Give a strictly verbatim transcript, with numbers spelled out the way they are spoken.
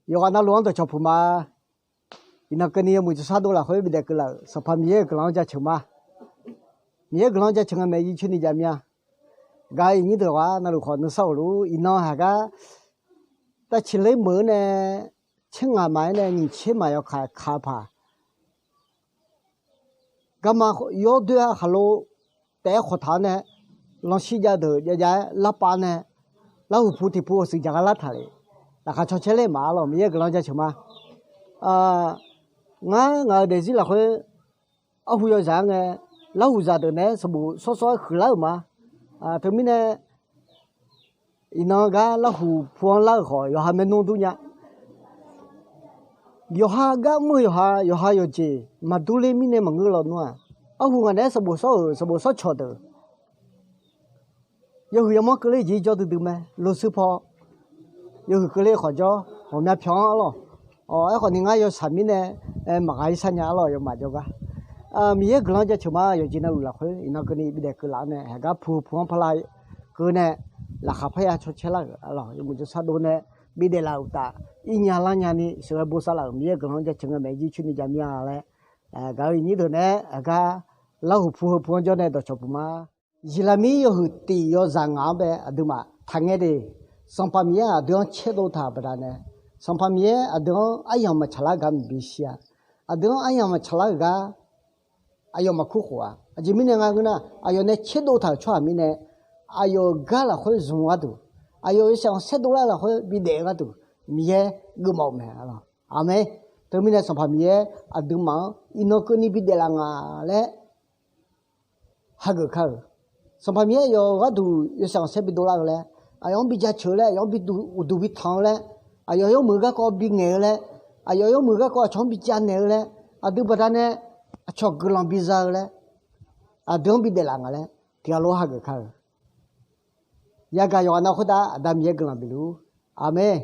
Yawqghaq navluf-anr dawqcawq puq ma. Iqnan keuvni yawmuiq jawrshar dov lafkhoer bidaef keuvlaf-euq Sanqpaq Miqyaer-euq guiqlanq-anr jaceuq ma. Miqyaer guiqlanq-anr jaceuq ngae maeq jircoer ni jav mir-a. Gaq-euq iqnyir deuq ghaq navluf khawf nuisar-euq luf iqnan haq gar tavciq ler meuq-eu nae tser ngaq maq-aer nae nyiq tser maq yawkaq kaq-eu paq garma yawr doer-a khaqlo taef-aer khawqtaq-anr nae lanqshir jav deuq javjav-aer larpav nae larhuq pu tiq pu awqshuif jaq gar lar taq le. Laqkhaq caw caer ler maq-a lawq, Miqyaer guiqlanq jaceuq ma. Ngar ngaq-euq daefzir lafkhoer arhu yawzaq-anr ngae, larhuqzaq deuq naeq-aer sanqbof shawrshawr-aer huiqlar-euq ma. Teumirnae iqnan gar larhuq pu-anr lar-euq khawf yawqha maernmr dur nya. Yawqha gar mr-eu yawqha, yawqha yawqjeq maqdur ler mirnae maqngeur lawnmr-aq, arhu ngaq naeq-aer sanqbof shawr-euq sanqbof shawrcawq deuq yawhuiq yawmanr keuvler jeq jawr duidui mae. Loqsur paw yawhuiq keuvler khawf jawr, ghawqmya pyawq-anr arlawq. Aerkhawf ni ngar yawshaq mirnae maqghaq-ir sharnya arlawq, yawmaf jawrgar. Miqyaer guiqlanq-anr jaceuq ma. Yawqjeq navluf lafkhoer iqnan keuvni bidaef keuvlaf-awr nae haq gar pu heu pu-anr parlar keuv nae laqkhaq parya caw caer lar-euq arlawq, yawmuiq jawrshar dov nae bidaef laf-euq uqtaf, irnya larnya ni sheuqghae bosav laf-euq Miqyaer guiqlanq-anr jaceuq ngae maeq jircoer ni jav mir-a laer, gaq-euq iqnyir deuq naeq-aer haq gar larhuq pu heu pu-anr jawr nae dawqcawq puq ma. Ziqlaqmir yawhuiq tiq yawzaq ngaq-anr bae aqduimaf taqngae de. Sanqpaq Miqyaer aqdui-anr caerdov taq-euq baqdanae, Sanqpaq Miqyaer aqdui-anr aryamq maqtsaqlar gaq maqbi shir-a. Aqdui-anr aryamq maqtsaqlar-euq gar aqyawf maqkur khof-a. Aqjeq mirnae nga ngeur nar, aqyawf nae caerdov taq-euq tsawrhaq mirnae, aqyawf-euq gar lafkhoer zmq gharduq, aqyawf-euq yawshaef khanqsaer dovlar lafkhoer bidaef-eu gharduq, Miqyaer geufmawf-euq mae. Aqmeq. Teumirnae Sanqpaq Miqyaer aqduimaf-anr iqnan keuvni bidaef laf nga laer hageuf kar-euq. Sanqpaq Miqyaer aqyawf-euq gharduq yawshaef khanqsaer bidov lar-eu laer, aqyawf-anr bijaceuq-eu laer, aqyawf-anr bi uqduq bitanq-eu laer, aqyawf yawmuiq garkawv bingaeq-eu laer, aqyawf yawmuiq garkawv aqcawq-anr bicav naeq-eu laer, aqdui baqdanae aqcawq guiqlanq biza-eu laer, aqdui-anr bidaef laf nga laer tiqghaq lof hageuf kar-euq. Yagaq yawqghaq nav khoertav Aqda Miqyaer guiqlanq bif luf-ur. Aqmeq.